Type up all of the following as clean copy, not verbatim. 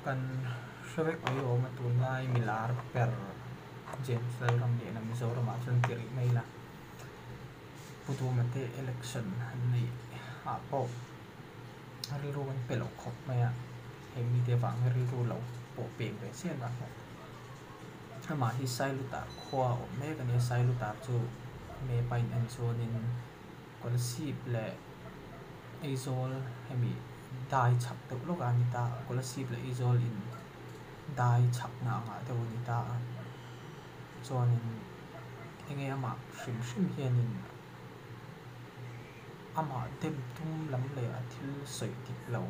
Kan hre vek mai awm a tunlai milar ber James Lalramliana Mizoramah chuan ti rih mai la. Pu Duma te election han neih ah pawh rilru an pe lo khawp mai a, he mite vang hi rilru lo pawh pek ve chian a hlawh. Amah hi Sailutar khua a awm mek a nia, Sailutar chu map a in en chuanin Kolasib leh Aizawl hemi dai chhak deuh lawk a ni ta a, Kolasib leh Aizawl in dai chhakna angah deuh a ni ta a, chuanin enge amah hrim hrim hianin amah dem tum lam leh a thil sawi dik lo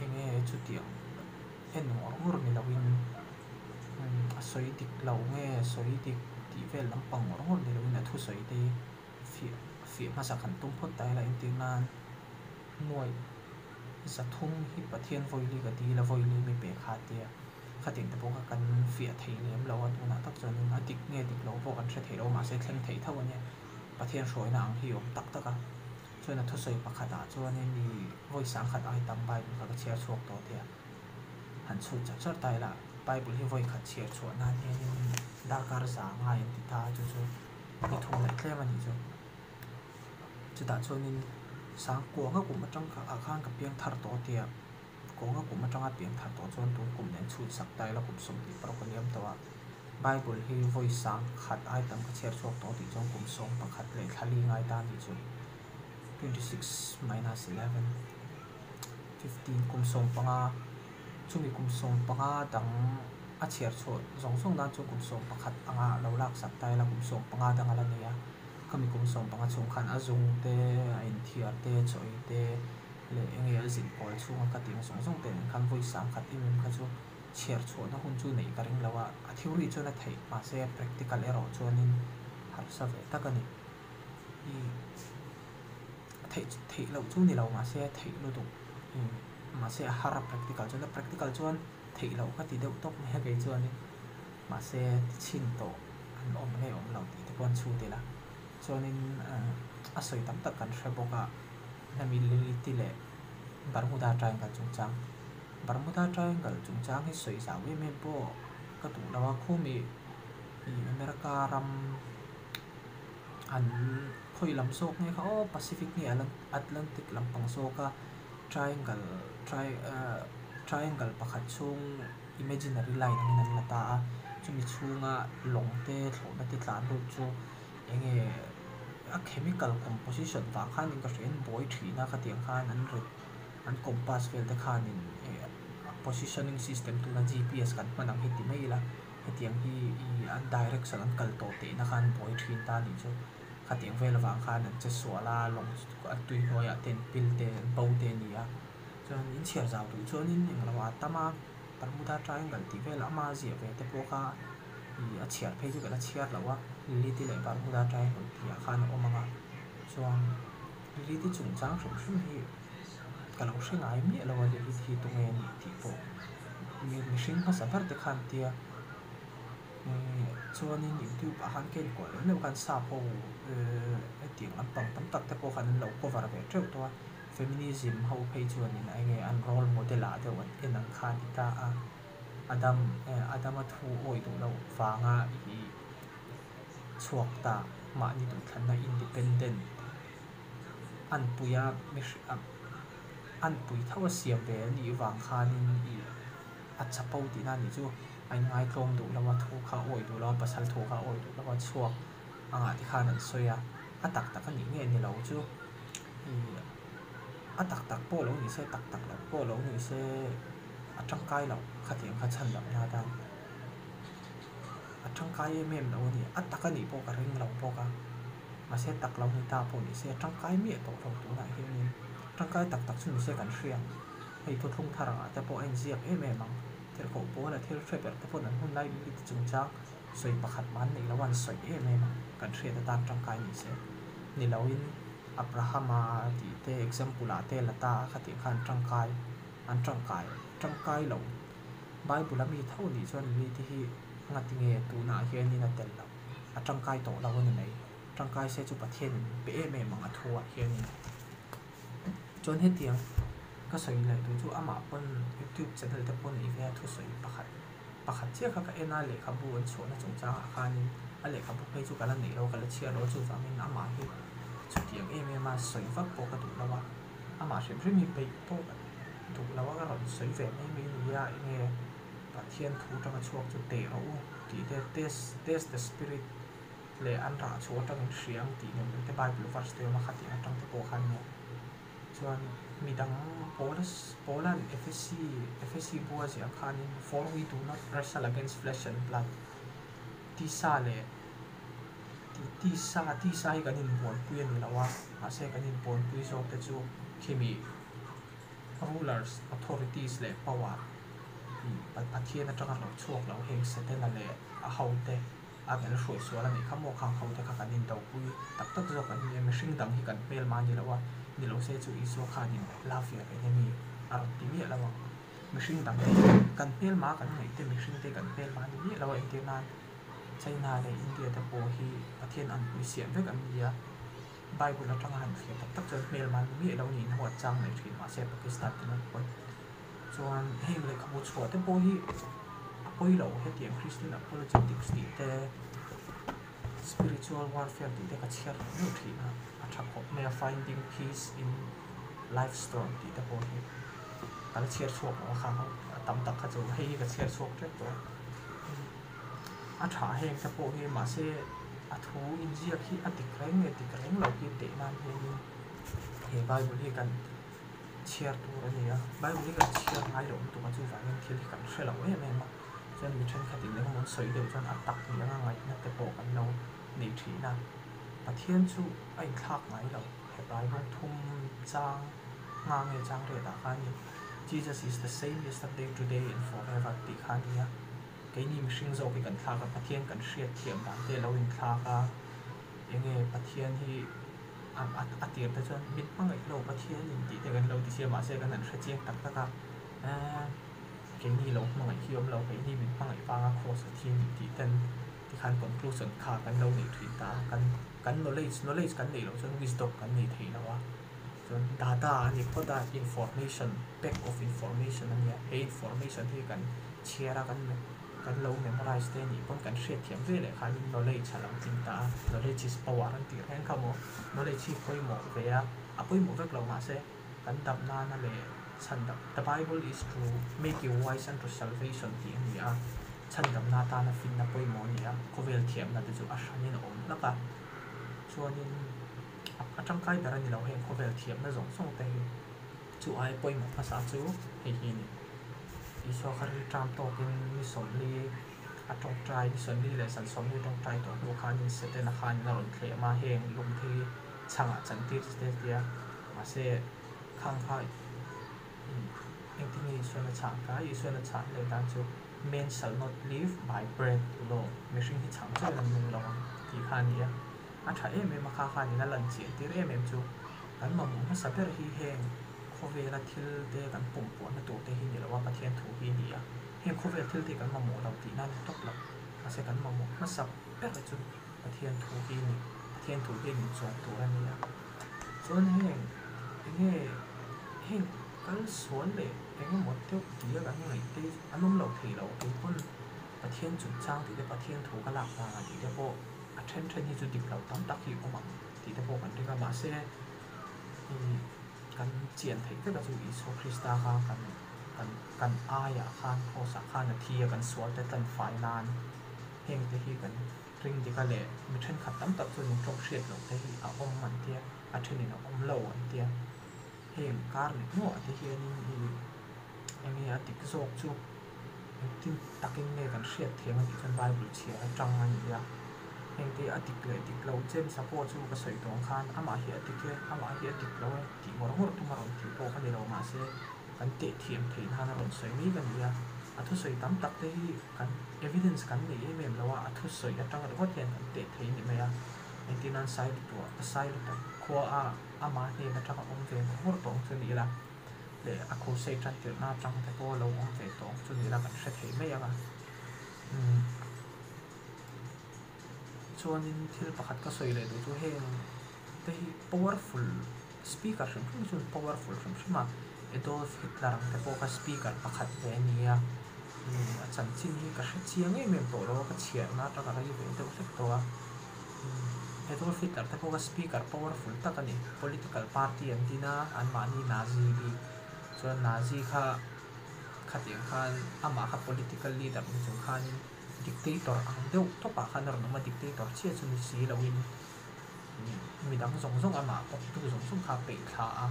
enge chutiang en ngawr ngawr ni loin a sawi dik lo nge sawi dik tih vel lampang ngawr ngawr ni loin a thusawi te fiah fiah hmasa kan tum phawt ta ila entir nan nuaih zathum hi Pathian vawili ka dil a vawili mi pe kha tia khatiang te pawh kha kan fiah thei lem lo a tunah tak chuanin a dik nge dik lo pawh kan hre thei lo mahse thleng thei tho a nia Pathian hruaina ang hi awm tak tak a chuan a thusawi pakhatah chuanin ih vawi sangkhat ai tam Bible kha ka chhiar chhuak tawh tia han chhut char char ta ila Bible hi vawi khat chhiar chhuah nan hianin darkar za ngai an ti ta a chu chu ni thum leh tlem a nih chu. Chutah chuanin Sangkuanga kum atang ah khan ka piang thar tawh tia Kawnga kum atanga piang thar tawh chuan tun kum nen chhut sak ta ila kum 26 a liam tawh a, Bible hi vawi sang khat ai tam ka chhiar chhuak tawh tih chuan kum 11 leh thla li ngai ta a nih chu, 26 minus 11, 15, kum 15, chumi kum 15 dang a chhiar chhuah zawng zawng nan chuan kum 11 anga lo lak sak ta ila kum 15 dang a la nei a, khami kum 15 chhung khan a zung te, a inthiar te, chaw ei te, leh enge a zin pawl chhunga ka tih ang zawng zawng te nen khan vawi sang khat em em kha chu chhiar chhuahna hun chu neih ka ring lo a, a theory chuan a theih mahse practical erawh chuanin harsa ve tak a ni. Ih theih theih loh chu ni lo mahse theih lutuk ih mahse a har a practical chuan a practical chuan theih loh ka ti deuh tawp mai a kei chuanin mahse ti chhin tawh an awm nge awm lo tih te pawh an chhut ila chuanin a sawi tam tak kan hre bawk a. Hemi Lilith-i leh Bermuda Triangle chungchang. Bermuda Triangle chungchang hi sawi zau em em pawh ka duh lo a, khumi ih America ram an khawi lam zawk nge kha aw Pacific nge Atlantic lampang zawka triangle tri ah triangle pakhat chhung imaginary line angin an la ta a, chumi chhunga lawng te thlawhna te tlan lut chu eng nge a chemical composition vang khan in ka hria in buai thin a khatiang khan an rit an compass vel te khan in eh positioning system tuna G_P_S kan hman ang hi ti mai ila hetiang hi ih an direction an kal tawh tehna khan buai thin ta anih chu khatiang vel avang khan an che sual a lawng an tui hnuaiah te an pil te an bo te a ni a chuan in chhiar zau duh chuanin englo a tam a Bermuda triangle tih vel ama ziah ve te pawh kha. Ih a chhiar phei chu ka la chhiar loh a, Lilith-i leh Bermuda Triangle tih ah khan a awm ang a, chuan Lilith-i chungchang hrim hrim hi ka lo hre ngai miah lo a, Lilith hi tunge a nih tih pawh mi mihring hmasa ber te khan tia ih chuanin youtube ah khan ka enkuah lem lem khan sap ho ehh hetiang lampang tam tak te pawh khan an lo cover ve teuh tawh a, feminism ho phei chuanin eng nge an role model ah deuh an en ang kha a ni ta a. Adam eh Adama thu awih duh loh vanga i chhuak ta mahni duhthlanna independent an pui a an pui tho a siam ve a nih vang khanin i a chapo tihna a nih chu a inngai tlawm duh lo a thu kha awih duh lo a pasal thu kha awih duh lo a chhuak angah te khan an sawi a a tak tak a nih nge ni lo chu i a tak tak pawh lo ni se tak tak loh pawh lo ni se. A tangkai loh khatiang kha chhan loh na atan a tangkai em em lo a ni. A tak a nih pawh ka ring lo bawk a, mahse tak lo ni ta pawh ni se a tangkai miah tawh lo tunah hianin tangkai tak tak chu ni se kan hria ang. Hei thuthlung thar angah te pawh a inziak em em ang. Thilhkoh pawl a thil hre ber te paw'n an hun lai mi te chungchang sawi pakhat mah an neih loh a an sawi em em ang. Kan hriat atan tangkai ni se ni loin Abrahama tih te example ah te la ta a khatiang khan tangkai. An tangkai tangkai lo. Bible a mi tho nih chuan mite hi ngati nge tunah hianin a tel lo, a tangkai tawh lo a ni mai. Tangkai se chu Pathianin pe em em ang a thuah hianin. Chuan hetiang Ka sawi leh tur chu amah pawn YouTube channel te pawh nei ve a thusawi pakhat pakhat chiah kha ka en a, lehkhabu an chhuahna chungchangah khanin a lehkhabu phei chu ka la neih lo a, ka la chhiar lo a, chuvangin amah hi chutiang em em a sawi vak pawh ka duh lo a, amah hrim hrim hi peih pawh ka duh lo a, ka rawn sawi ve mai mai ni a, enge Pathian thu atanga chhuak chu teh rawh u tih te test test the spirit leh an rah chhuah atangin hria ang tih nen te Bible verse te awm a, khatiang atang te pawh khan nia. Chuan midang Paulus Paula'n Ephesi Ephesi bua ziah khanin For we do not wrestle against flesh and blood tisa leh ti tisa tisa hi kan inbuanpui a ni lo a, mahse kan inbuanpui zawk te chu khimi rulers, authorities leh power tih Pathian atanga lo chhuak lo heng Setana leh a hote A kan hruai sual a nih kha maw khang ho te kha kan indopui tak tak zawk an nia, mihring dang hi kan hmelma ni lo a, ni lo se chu Isua khanin love your enemy a rawn ti miah lo ang. Mihring dang te hi kan hmelma kan ngaih te mihring te kan hmelma ni miah lo a entir nan China leh India te pawh hi Pathian anpui siam vek an ni a, Bible atanga han thlir tak tak chuan hmelma ni miah lo niin huat chang nei thin mahse Pakistan te nen pawn Chuan heng lehkhabu chhuah te pawh hi a pawi lo hetiang Christian Apologetics tih te Spiritual Warfare tih te ka chhiar leh meuh thin a, a tha khawp mai a Finding Peace in Life Storm tih te pawh hi ka la chhiar chhuak lo a khang ho a tam tak kha chu hei hi ka chhiar chhuak tep tawh a. A tha heng te pawh hi mahse a thu inziak hi a dik reng nge dik reng lo hi teh nan hianin he Bible hi kan chhiar tur a ni a, Bible hi kan chhiar ngai loh lutuk a chuvangin thil hi kan hre lo em em a, chuan mi thenkhat in engemaw an sawi deuh chuan a tak ni anga ngaihna te pawh kan lo nei thin a, Pathian chu a inthlak ngai lo, Hebrai bawng thum chang nga nge chang riat ah khan in Jesus is the same yesterday, today and forever tih kha a ni a, keini mihring zawk hi kan thlak a, Pathian kan hriat thiam dan te a lo inthlak a, enge Pathian hi a tir te chuan mit hmangaih lo Pathian in tih te kan lo ti sia mahse kan han hre chiang tak tak a eee keini lo hmangaih hi awm lo keini min hmangaih vanga cross a thi a ni tih ten tikhan conclusion kha kan lo neih thin ta a kan kan knowledge knowledge kan neih loh chuan wisdom kan nei thei lo a chuan data a ni phawt a information pack of information a nia he information hi kan chhiar a kan Kan lo memorize te nih pawn kan hriatthiam ve leh khanin knowledge a lo tling ta a, knowledge is power an tih reng kha maw, knowledge hi pawimawh ve a, a pawimawh vek lo mahse kan dam nana leh chhan dam, the bible is to make you wise unto salvation tih a ni a, chhan damna atana finna pawimawh a ni a, khawvel thiamna te chu a hranin a awm hlak a, chuanin a tangkai ber a ni lo heng khawvel thiamna zawng zawng te hi. Chu ai pawimawh hmasa chu hei hi a ni. Isua kha rilṭam tawkin ni sawmli a tawngtai, ni sawmli leh zan sawmli a tawngtai tawh hnu khanin Setana khanin a rawn thlem a, heng lungte hi chhangah chantir che te tia. Mahse, khang kha engtin nge Isua'n a chhang ta? Isua'n a chhan leh dan chu, Man shall not live by bread alone, mihring hi chhang chauhin an nung lo ang tih kha a ni a. A ṭha em em a, kha khanin a lan chiah tir em em chu. Kan mamawh hmasa ber hi heng khawvela thil te kan pawm puahna tur te hi ni lo a, Pathian thu hi a ni a. Heng khawvel thil te hi kan mamawh lo tihna a ni tawp lo. Mahse kan mamawh hmasa ber chu Pathian thu hi a ni. Pathian thu hian inchawm tur a ni a. Chuan heng enge heng kal sual leh eng emaw deuh tia kan ngaih te an awm lo thei lo. Kei pawn Pathian chungchang tih te Pathian thu ka lak vangah tih te pawh a then then hi chu dik lo tam tak hi awm ang. tih te pawh kan ring a, mahse ih kan chian theih vek a chu Isua Krista kha kan kan kan aiah khan cross ah khan a thi a kan sual te tlan fai nan heng te hi kan ring dik a leh mi thenkhat tam tak chuan in tawng hriat loh te hi a awm an tia a thenin a awm lo an tia heng kar leh hnuah te hianin ih enge a dik zawk chu Engtin takin nge kan hriat thiam a tih chuan Bible chhiar atang a ni a. Hengte a dik leh dik lo James a pawh chu ka sawi tawh ang khan amah hi a dik e, amah hi a dik lo e tih ngawr ngawr tum a rawn tih pawh ka ni lo mahse kan teh thiam theih nan a rawn sawi mai ka ni a. A thusawi tam tak te hi kan evidence kan nei em em lo a, a thusawi atang ringawt hian kan teh thei a ni mai a. Engtin nan Sailutua, Sailuta khua a amah hnen atanga awm ve ngawr ngawr tawh ang chu a ni ila. leh a crusade tan tirhna atang te pawh lo awm ve tawh ang chu ni ila kan hre thei mai ang a. Umm chuanin thil pakhat ka sawi leh duh chu heng te hi powerful speaker hrim hrim chuan powerful hrim hrim a Adolf Hitler ang te pawh kha speaker pakhat ve a ni a, a chanchin hi ka hre chiang em em tawh lo a, ka chhiarna atang a rei ve deuh hlek tawh a. Adolf Hitler te pawh kha speaker powerful tak a ni, political party an din a, anmahni Nazi bik chuan Nazi kha khatiang khan amah kha political leader ni chung khanin dictator ang deuh tawpah khan a rawn awm a, dictator chiah chu ni si loin midang zawng zawng amah pawptu zawng zawng kha a peih thla a,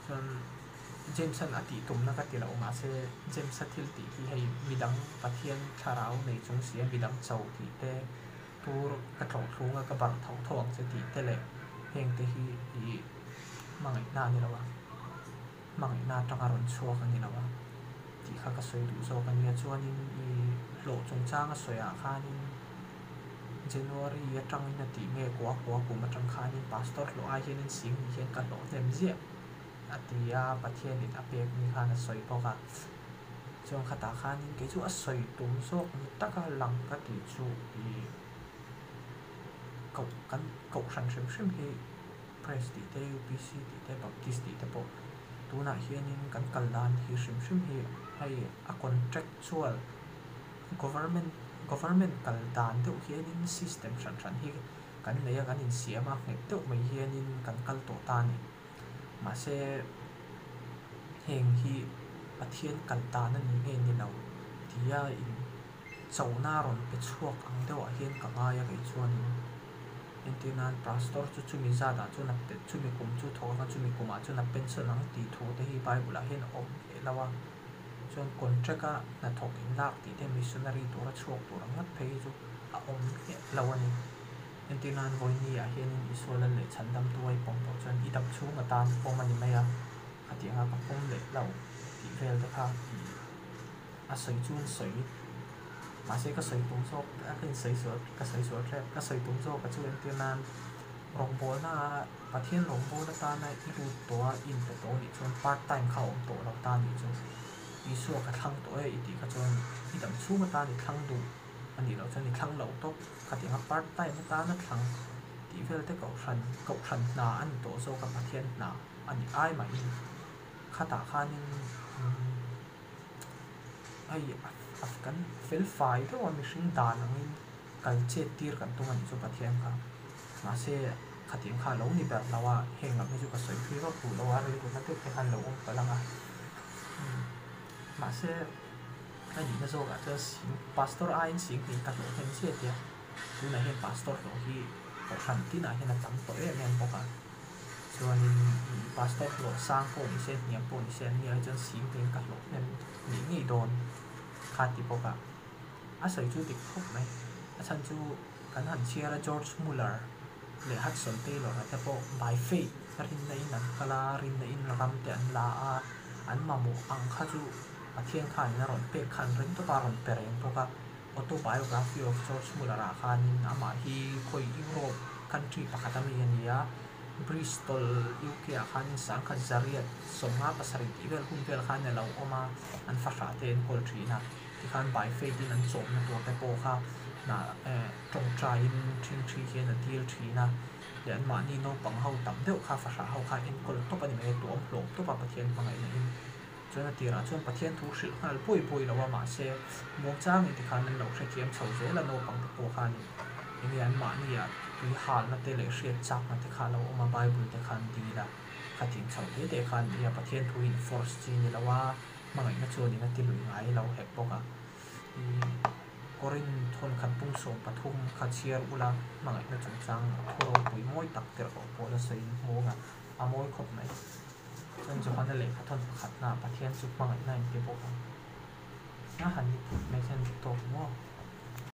chuan James-a'n a tih tumna ka ti lo mahse James-a thil tih hi hei midang Pathian thlarau nei chung si a midang cho tih te tur ka tlawh thlung a ka barh tho tho ang che tih te leh heng te hi ih hmangaihna a ni lo a, hmangaihna atanga rawn chhuak a ni lo a tih kha ka sawi duh zawk a nia chuanin ih hlawh chungchang a sawi ah khanin January atangin a tih nge kua kua kum atang khanin pastor hlawh ai hianin sing ni hian ka hlawh hnem ziah a ti a Pathianin a pek ni khan a sawi bawk a chuan khatah khanin kei chu a sawi tum zawk ni taka lang ka tih chu ih koh kan kohhran hrim hrim hi Press tih te UPC tih te Baptist tih te pawh tunah hianin kan kal dan hi hrim hrim hi hei a contractual Government government kal dan deuh hianin system hran hran hi kan nei a kan insiam a nghet deuh mai hianin kan kal tawh ta a ni. Mahse heng hi Pathian kal dan a ni nge ni lo tia in chona rawn pe chhuak ang deuhah hian ka ngai a kei chuanin entir nan pastor chu chumi zat ah chuan a chumi kum chu thawk ang a chumi kumah chuan a pension ang tih thu te hi bible ah hian a awm leh lo a. Chuan contract a hnathawk in lak tih te missionary tura chhuak tur ang ngawt phei hi chu a awm miah lo a ni. Entir nan Vawini ah hianin Isua lal leh chhandamtu a i pawm tawh chuan i dam chhung atan pawm a ni mai a, khatianga ka pawm leh lo tih vel te kha ih a sawi chu an sawi. Mahse ka sawi tum zawk a ka insawi sual ka sawi sual tep ka sawi tum zawk a chu entir nan rawngbawlna ah Pathian rawngbawlna tana i lut tawh a i inpe tawh anih chuan part time kha a awm tawh lo ta anih chu Isua ka thlang tawh e i tih kha chuan i dam chhung atan i thlang duh anih loh chuan i thlang loh tawp khatianga part time atana thlang tih vel te kohhran kohhran hna a ni tawh zawk a Pathian hna a ni ai mahin khatah khanin hei a kan fel fai deuh a mihring dan angin kal chet tir kan tum a nih chu Pathian kha mahse khatiang kha a lo ni ber lo a heng lam hi chu ka sawi thui vak duh lo a rilru na deuh te khan lo awm palh ang a mahse a nihna zawkah chuan sing pastor aiin sing hnih ka hlawh hnem chiah tia tunah hian pastor hlawh hi kohhran tinah hian a tam tawh em em bawk a chuanin pastor hlawh sang pawh ni se hniam pawh ni se an nia chuan sing hnih ka hlawh hnem ngei ngei dawn kha ti bawk a. A sawi chu dik khawp mai. A chhan chu kan han chhiar a George Muller leh Hudson Taylor a te pawh by faith rinna in an kal a, rinna in ram te an la a, an mamawh ang kha chu Pathian khanin a rawn pek kha an ring tawp a, a rawn pe reng bawk a. Autobiography of George Muller ah khanin amah hi khawi Europe country pakhat ami a ni a, Bristol, UK ah khanin sangkhat zariat 57 tih vel hun vel khan a lo awm a, an fahrah te an kawl thin a. Tikhan by faith in an chawmna tur te pawh kha hnah eh tawngtaiin ṭhingṭhi hian a dil ṭhin a, leh anmahni naupang ho tam deuh kha fahrah ho kha enkawl tawp a ni mai a, tuam hlawm tawp a Pathian hmangaihna in. Chuan a tirah chuan Pathian thu hrilh nghal buai buai lo a, mahse muangchangin tikhan an lo hrethiam chho zel a naupang te pawh khanin enge anmahni ah tui halna te leh hriat chakna te kha a lo awm a, Bible te kha an dil a, khatin chho te te khan nia Pathian thu in force chi ni lo a. Hmangaihna chuanin a ti lui ngai lo hek bawk a. Ih Korin thawnkhat pung 13 kha chhiar ula hmangaihna chungchang thu ropui mawi tak tirh loh pawh la sawiin hmuang a, a mawi khawp mai. Chuan Johana lehkha thawn pakhatnaah Pathian chu hmangaihna a inti bawk ang. A han ni phut mai hian tawk maw?